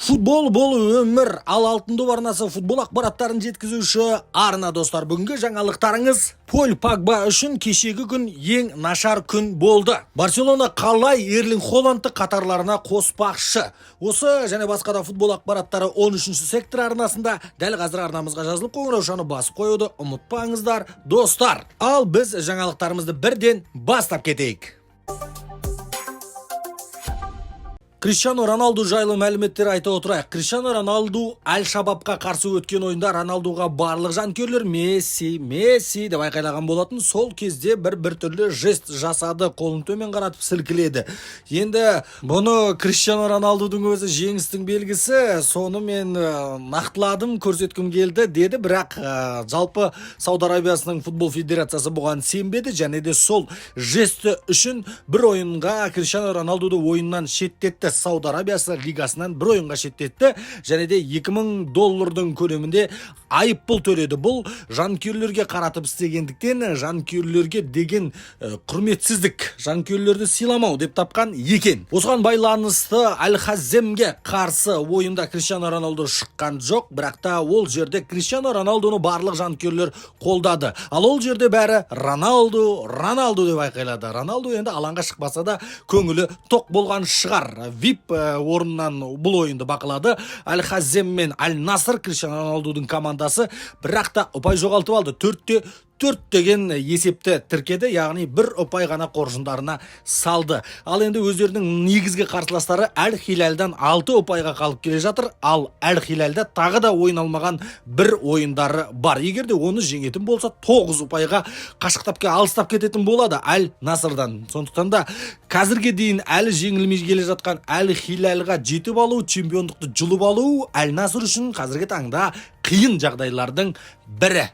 Футбол бұл өмір, ал Алтын доп арнасы футбол ақпараттарын жеткізуші арна. Достар, бүгінгі жаңалықтарыңыз: Поль Погба үшін кешегі күн ең нашар күн болды. Барселона қалай Эрлинг Холландты қатарларына қоспақшы? Осы және басқа да футбол ақпараттары 13 сектор арнасында. Дәл қазір арнамызға жазылып, қоңыраушаны басып қоюды ұмытпаңыздар, достар. Ал біз жаңалықтарымызды бірден бастап кетейік. Криштиану Роналду жайлы мәліметтер айта отырайық. Криштиану Роналду Аль Шабабқа қарсы өткен ойында Роналдуға барлық жанкүйерлер «Месси, Месси» деп айқайлаған болатын. Сол кезде бір түрлі жест жасады, қолын төмен қаратып сілкіледі. Енді бұны Криштиану Роналдудың өзі жеңістің белгісі, соны мен нақтыладым, көрсеткім келді деді, бірақ жалпы Сауд Арабиясының футбол федерациясы бұған сенбеді және де сол жесті үшін бір ойынға Криштиану Роналдуды ойыннан шеттетті. Сауд Арабиясы лигасынан бір ойынға шеттетті және де 2000 доллардың көлемінде айыппұл төледі. Бұл жанкүйерлерге қаратып істегендіктен, жанкүйерлерге деген құрметсіздік, жанкүйерлерді сыйламау деп тапқан екен. Осыған байланысты Аль Хаземге қарсы ойында Криштиану Роналду шыққан жоқ, бірақ та ол жерде Криштиану Роналдуны барлық жанкүйерлер қолдады. Ал ол жерде бәрі «Роналду, Роналду» деп айқайлады. Роналду енді алаңға шықпаса да, көңілі тоқ болған шығар. ВИП орнынан бұл ойынды бақылады. Аль Хазем мен Аль Наср, Криштиану Роналдудың командасы, бірақ та ұпай жоғалтып алды. 4-4 деген есепті тіркеді, яғни бір ұпай ғана қоржындарына салды. Ал енді өздерінің негізгі қарсыластары Әл Хиляльдан 6 ұпайға қалып келе жатыр. Ал Әл Хиляльда тағы да ойналмаған бір ойындары бар. Егер де оны жеңетін болса, 9 ұпайға қашықтап, алыстап кететін болады Әл Насырдан. Сондықтан да қазірге дейін әлі жеңілмей келе жатқан Әл Хиляльға жетіп алу, чемпиондықты жұлып алу Әл Насыр үшін қазіргі таңда қиын жағдайлардың бірі.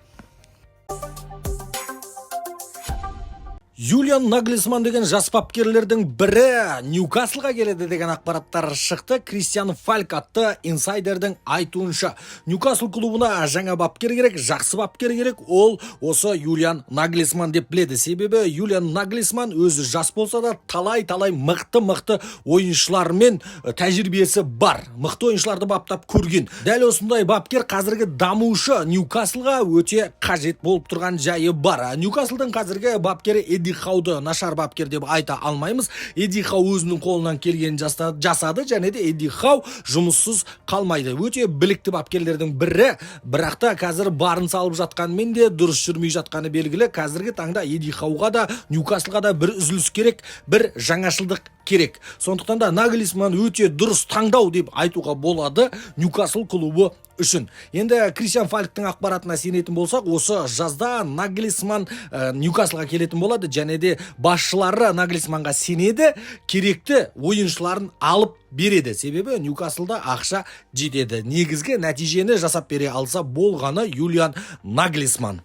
Юлиан Наглисман деген жас бапкерлердің бірі Ньюкаслға келеді деген ақпараттар шықты. Кристиан Фальк атты инсайдердің айтуынша, Ньюкасл клубына жаңа бапкер керек, жақсы бапкер керек. Ол осы Юлиан Наглисман деп біледі. Себебі Юлиан Наглисман өзі жас болса да, талай-талай мықты-мықты ойыншылармен тәжірибесі бар. Мықты ойыншыларды баптап көрген. Дәл осындай бапкер қазіргі дамушы Ньюкаслға өте қажет болып тұрған жайы бар. Ньюкаслдың қазіргі бапкері Эдди Хауды нашар бапкер деп айта алмаймыз. Эдди Хау өзінің қолынан келгенін жасады және де Эдди Хау жұмыссыз қалмайды. Өте білікті бапкерлердің бірі, бірақ та қазір барын салып жатқанымен де дұрыс жүрмей жатқаны белгілі. Қазіргі таңда Эдди Хауға да, Ньюкаслға да бір үзіліс керек, бір жаңашылдық керек. Сондықтан да Наглисман өте дұрыс таңдау деп айтуға болады Ньюкасл клубы үшін. Енді Кристиан Фальктың ақпаратына сенетін болсақ, осы жазда Наглисман Ньюкаслға келетін болады және де басшылары Наглисманға сенеді, керекті ойыншыларын алып береді. Себебі Ньюкаслда ақша жетеді. Негізгі нәтижені жасап бере алса болғаны Юлиан Наглисман.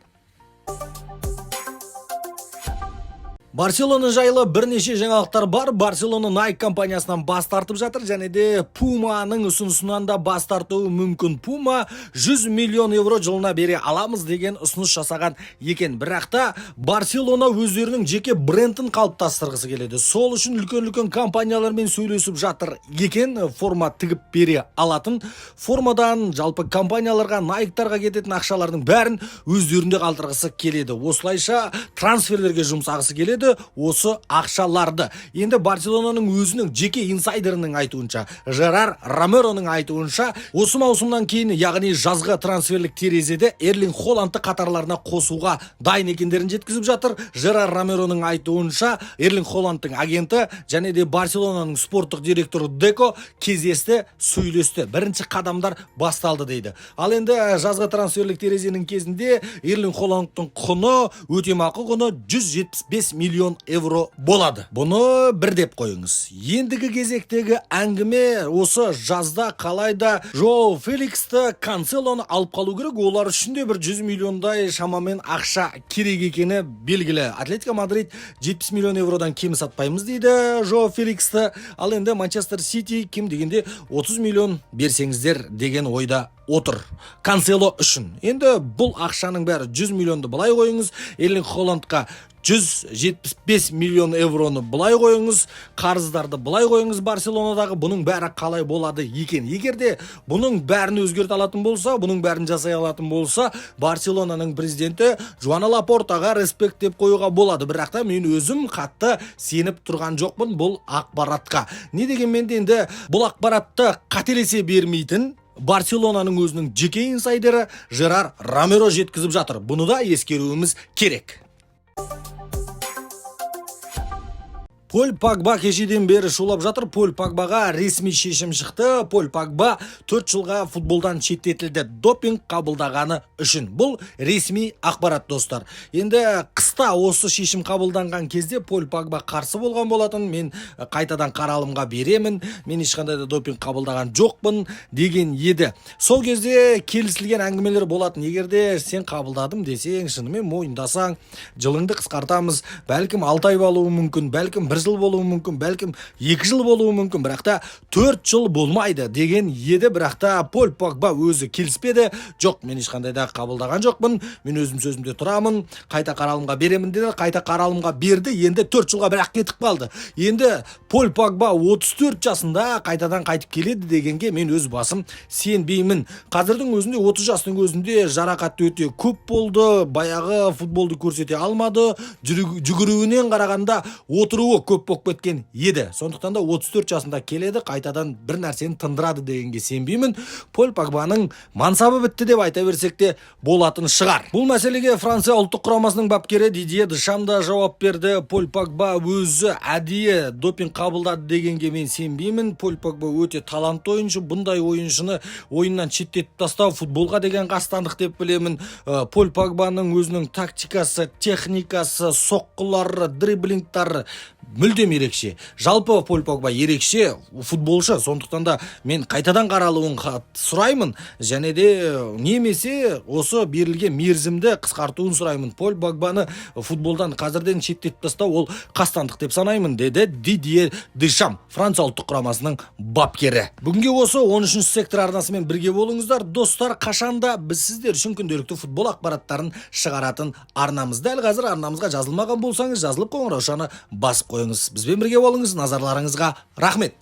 Барселона жайлы бірнеше жаңалықтар бар. Барселона Nike компаниясынан бас тартып жатыр және де Пуманың ұсынысынан да бас тартуы мүмкін. Puma 100 миллион евро жылына бере аламыз деген ұсыныс жасаған екен. Бірақ та Барселона өздерінің жеке брендін қалыптастырғысы келеді. Сол үшін үлкен-үлкен компаниялармен сөйлесіп жатыр екен. Форма тігіп бере алатын формадан жалпы компанияларға, Nike'тарға кететін ақшалардың бәрін өздерінде қалдырғысы келеді. Осылайша трансферлерге жұмсағысы келеді осы ақшаларды. Енді Барселонаның өзінің жеке инсайдерінің айтуынша, Жерар Ромероның айтуынша, осы маусымнан кейін, яғни жазғы трансферлік терезеде Эрлинг Холландты қатарларына қосуға дайын екендерін жеткізіп жатыр. Жерар Ромероның айтуынша, Эрлинг Холландтың агенті және де Барселонаның спорттық директоры Деко кездесті, сөйлесті. Бірінші қадамдар басталды дейді. Ал енді жазғы трансферлік терезенің кезінде Эрлинг Холландтың құны, өтемақы құны 175 миллион евро болады. Бұны бір деп қойыңыз. Ендігі кезектегі әңгіме: осы жазда қалайда Жоу Феликсті, Канцелоны алып қалу керек. Олар үшін де бір 100 миллиондай шамамен ақша керек екені белгілі. Атлетико Мадрид 70 миллион евродан кем сатпаймыз дейді Жоу Феликсті. Ал енді Манчестер Сити кем дегенде 30 миллион берсеңіздер деген ойда отыр Канцело үшін. Енді бұл ақшаның бәрі, 100 миллионды былай қойыңыз, Эрлинг Холландқа 175 миллион евроны былай қойыңыз, қарыздарды былай қойыңыз. Барселонадағы бұның бәрі қалай болады екен? Егер де бұның бәрін өзгерте алатын болса, бұның бәрін жасай алатын болса, Барселонаның президенті Жуана Лапортаға респект деп қоюға болады. Бірақ та мен өзім қатты сеніп тұрған жоқпын бұл ақпаратқа. Не дегенмен де, енді бұл ақпаратты қателесе бермейтін Барселонаның өзінің жеке инсайдері Жерар Ромеро жеткізіп жатыр. Бұны да ескеруіміз керек. Поль Погба кешеден бері шулап жатыр. Поль Погбаға ресми шешім шықты. Поль Погба 4 жылға футболдан шеттетілді допинг қабылдағаны үшін. Бұл ресми ақпарат, достар. Енді қыста осы шешім қабылданған кезде Поль Погба қарсы болған болатын. «Мен қайтадан қаралымға беремін, мен ешқандай да допинг қабылдаған жоқпын», – деген еді. Сол кезде келісілген әңгімелер болатын: егер де сен қабылдадым десең, шынымен мойындасаң, жылыңды қысқартамыз. Бәлкім, 6 ай болуы мүмкін, бәлкім, бір жыл болуы мүмкін, бәлкім, 2 жыл болуы мүмкін, бірақ та 4 жыл болмайды деген еді. Бірақ та Поль Погба өзі келіспеді. «Жоқ, мен ешқандай да қабылдаған жоқпын, мен өзім сөзімде тұрамын, қайта қаралымға беремін», – деді. Қайта қаралымға берді. Енді 4 жылға бірақ кетіп қалды. Енді Поль Погба 34 жасында қайтадан қайтып келеді дегенге мен өз басым сенбеймін. Қазірдің өзінде, 30 жастың өзінде жарақаты өте көп болды, баяғы футболды көрсете алмады. Жүгіруінен қарағанда отыруы көп болып кеткен еді. Сондықтан да 34 жасында келеді, қайтадан бір нәрсені тындырады дегенге сенбеймін. Поль Погбаның мансабы бітті деп айта берсек те болатын шығар. Бұл мәселеге Франция ұлттық құрамасының бапкері Дидье Дешам да жауап берді. «Поль Погба өзі әдейі допинг қабылдады дегенге мен сенбеймін. Поль Погба өте талантты ойыншы. Бұндай ойыншыны ойыннан шеттетіп тастау – футболға деген қастандық деп білемін. Поль Погбаның өзінің тактикасы, техникасы, соққылары, дриблингтары мүлдем ерекше. Жалпы, Поль Погба ерекше футболшы. Сондықтан да мен қайтадан қаралуын сұраймын және де немесе осы берілген мерзімді қысқартуын сұраймын. Поль Погбаны футболдан қазірден шеттетіп тастау – ол қастандық деп санаймын», – деді Дидье Дешам, Франция ұлттық құрамасының бапкері. Бүгінге осы. 13 сектор арнасымен бірге болыңыздар, достар. Қашанда біз сіздер үшін күнделікті футбол ақпараттарын шығаратын арнамыз. Дәл қазір арнамызға жазылмаған болсаңыз, жазылып, қоңыраушаны басып қойыңыз. Бізбен бірге болыңыз. Назарларыңызға рахмет.